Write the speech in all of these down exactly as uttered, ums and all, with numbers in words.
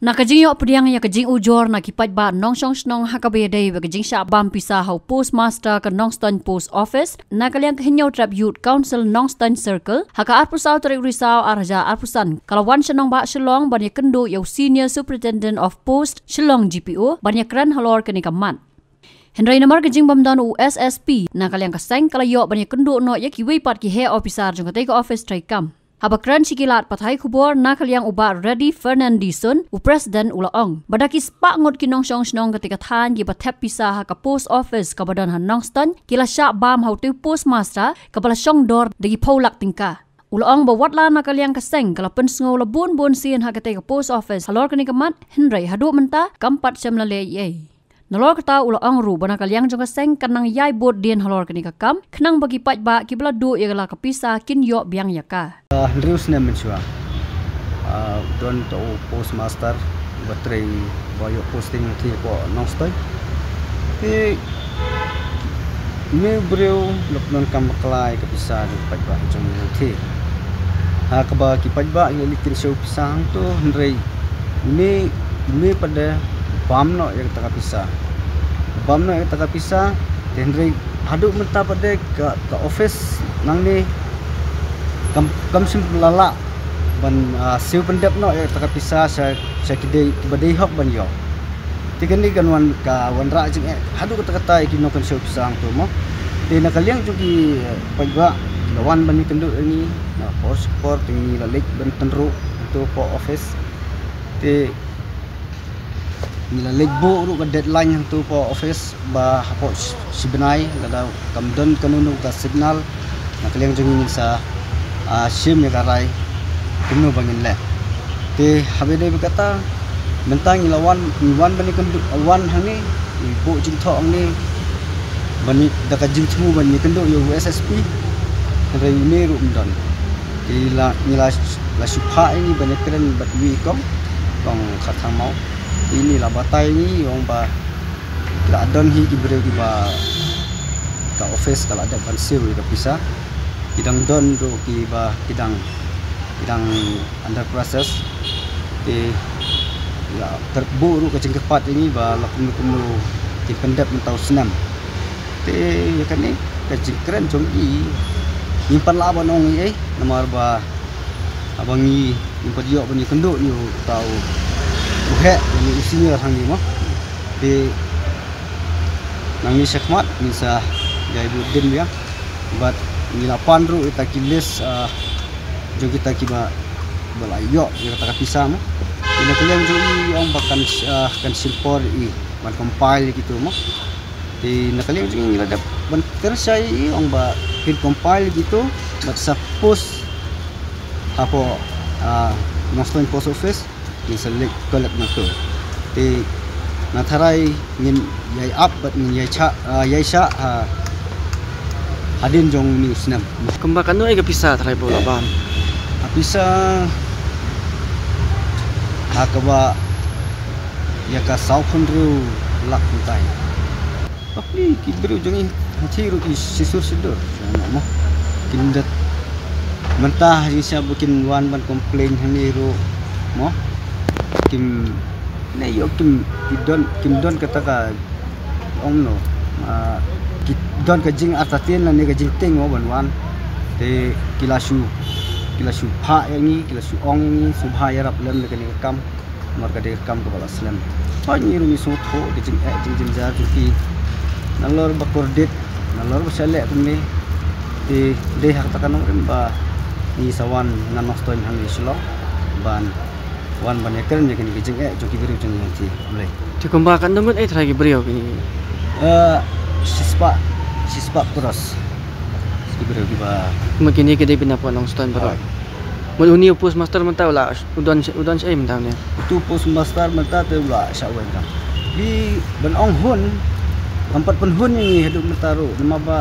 Na ka jingïoh pdiang ïa ka jingujor na ki paidbah nongshong shnong ha kaba ïadei bad ka jingshah bam pisa ha u postmaster ka Nongstoiñ Post Office, na ka liang ka Hynñiewtrep Youth Council Nongstoiñ Circle, ha ka arphew saw tarik Risaw ar hajar arphew san, ka la wan sha nongbah Shillong ban ïakynduh ïa u Senior Superintendent of Post Shillong, G P O, ban ïakren halor kane ka mat. Hynrei namar ka jingbym don u S S P, na ka liang ka seng ka la ïoh ban ïakynduh noh ïa kiwei pat ki heh ophisar jong katei ka office treikam. Haba kren sha ki lad pathai khubor na ka liang u Bah Reddy Fernandeson, u president, u la ong ba da ki spah ngut ki nongshong shnong katei ka thaiñ kiba thep pisa ha ka post office kaba don ha Nongstoiñ, ki la shah bam ha utei u postmaster kaba la shong dor da ki phew lak tyngka. U la ong ba watla na ka liang ka seng ka la pynsngew la bun bun sien ha katei ka post office halor kane ka mat, hynrei haduh mynta kam pat shym la leh ei ei. Nalor kata u la ong ruh ba na ka liang jong ka seng kan nang ïai bud dien halor kane ka kam, khnang ba ki paidbah kiba la duh ïa la ka pisa kin ïoh biang ïa ka. Ah, hynriew snem mynshuwa. Ah, don to u postmaster ba trei, ba ïoh posting te ko Nongstoiñ. Te une u briew la pyndonkam bakla ïa ka pisa jong ki paidbah jong ngi hangtei. Ha kaba ki paidbah ki la leit kynshew pisa hangto, hynrei une, une pat de bam noh ïa kata ka pisa. Bam noh ïa kata ka pisa, te hynrei haduh mynta pat de ka, ka office nangne kam, kam shym la lah ban, ah, siew pyndep noh ïa kata ka pisa sha, sha ki dei, kiba dei hok ban ïoh. Te kane kan wan, ka wanrah jingeh haduh katta katta ïa ki nongkynshew pisa hangto mo. Te na ka liang jong ki, eh, paidbah, ki la wan ban ïakynduh ïa ngi, na por sha por te ngi la leit ban tynruh hangto hapoh office. Te ngi la leit buh ruh ka deadline hangto hapoh office ba hapoh shi, shi bnai lada kam don kano kano ka signal, na ka liang jong ngi ngin sa, ah, shim ïa ka rai kumno ba ngin leh. Te haba ïadei bad kata, mynta ngi la wan, ngi wan ban ïakynduh, wan hangne, ngi buh jingthoh hangne ban ïa, da ka jingthmu ban ïakynduh ïa u S S P, hynrei une ruh um don. Te la, ngi la, la shu phah ïa ngi ban ïakren bad uwei i kong, kong Kharthangmaw. Te ine i la batai ïa ngi, i ong ba ki la don hi ki briew kiba ka office ka la dep ban siew ïa ka pisa. Ki dang don ruh kiba ki dang, ki dang under process. Te la ter-, buh ruh ka jingkyrpad ïa ngi ba la kumno kumno kin pyndep mynta u snem. Te ïa kane ka jingkren jong i, ngim pat lah ban ong ei ei, namar ba haba ngi, ngim pat ïoh ban ïakynduh ïa uta u, u heh, ïa u senior hangne mo. Te nangne shakhmat ngin sa ïai bud dien biang. Bad ngi la pan ruh ïa kita ki list, ah, jong kita kiba, ba la ïoh ïa kata ka pisa mo. Te na ka liang jong i ong ba kan, ah, kan shim por ïa i ban compile ïa kito mo. Te na ka liang jong i ngi la dep ban kyrshan ïa i, ong ba kin compile ïa kito bad sa post hapoh, ah, Nongstoiñ Post Office. Ngin sa leit collect na to. Te na tharai ngin ïai ap bad ngin ïai shah, ah, ïai shah, ah, hadien jong une u snem. Kumba kano ei ka pisa tharai ba u la bam? Ka pisa ha kaba ïa ka saw phew hynriew lak kumtai. Bapli ki briew jong ngi hangtei ruh ki shisur shidur. Mo. Kim da, mynta ha jingshisha ba kin wan ban complain hangne ruh mo. Kim, ne ïoh kim, ki don, kim don kata ka, ong no. Ah, ki don ka jingartatien lane ka jingtieng mo ban wan. Te ki la shu, ki la shu phah ïa ngi, ki la shu ong ïa ngi, sngewbha ïarap lem da kane ka kam. Namar ka dei ka kam kaba la slem. Hooid ngi ruh ngi sngewthuh ka jingeh jingjynjar jong ki. Nalor ba kordit, nalor ba sha leh kumne. Te dei ha kata ka nongrim ba ngi sa wan na Nongstoiñ hangne Shillong ban wan ban ïakren ïa kane ka jingeh jong ki briew jong ngi hangtei. Khublei. Te kumba katno ngut ei tharai ki briew kine? Eh, shispah, shispah cross. Ki briew kiba. Kumba kine ki dei beit na poh Nongstoiñ baroh. Hooid. Mut une u postmaster mynta u la, u don, u don shaei mynta une? Utu u postmaster mynta te u la shah weng kam. Te ban ong hun, kam pat pynhun ïa ngi haduh mynta ruh, namar ba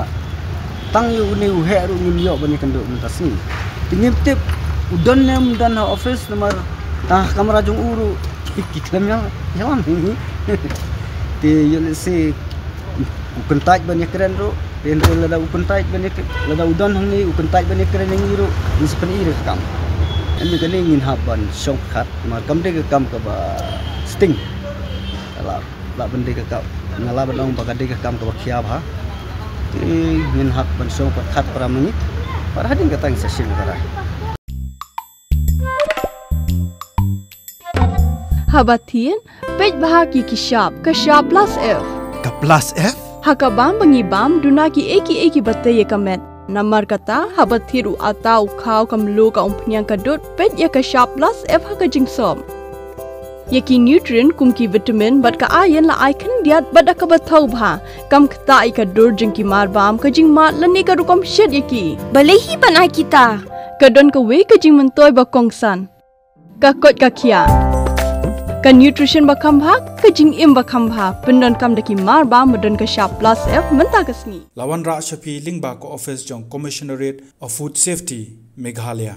tang ïa une u heh ruh ngim ïoh ban ïakynduh mynta sngi. Te ngim tip u don ne ym don ha office namar tang ha kamra jong u ruh ki khlem ïa, ïalam ïa ngi. Te ïoh lehse u kyntait ban ïakren ruh. Te hynrei lada u kyntait ban ïa, lada u don hangne u kyntait ban ïakren ïa ngi ruh, ngin sa pyni da ka kam. Ynda kane ngin hap ban shong pyrkhat, namar kam dei ka kam kaba sting. Lah, lah ban dei ka kam, nga lah ban ong ba ka dei ka kam kaba khia bha. Te ngin hap ban shong pyrkhat para ma ngi. Para hadien kata ngin sa shim ka rai. Haba thied, peit bha ki ki shap, ka shap plus F. Ka plus F? Ha ka bam ba ngi bam, duna ki ei ki ei kiba tei ïa ka met. Namar kata, haba thied u atta, u khaw, ka mluh, ka umphniang, ka dud, peit ïa ka shap plus F ha ka jingsop. Ïa ki nutrient kum ki vitamin bad ka iron la ai khyndiat bad da kaba thaw bha. Kam ktah ïa ka dur jong ki mar bam, ka jingmad lane ka rukom shet ïa ki. Balei hi ban ai kita? Ka don kawei ka jingmyntoi ba kongsan. Ka koit ka khiah. Ka nutrition ba kham bha, ka jingim ba kham bha, pyndonkam da ki mar bam ba don ka shap plus F mynta ka sngi. La wanrah sha phi lyngba ka office jong Commissionerate of Food Safety, Meghalaya.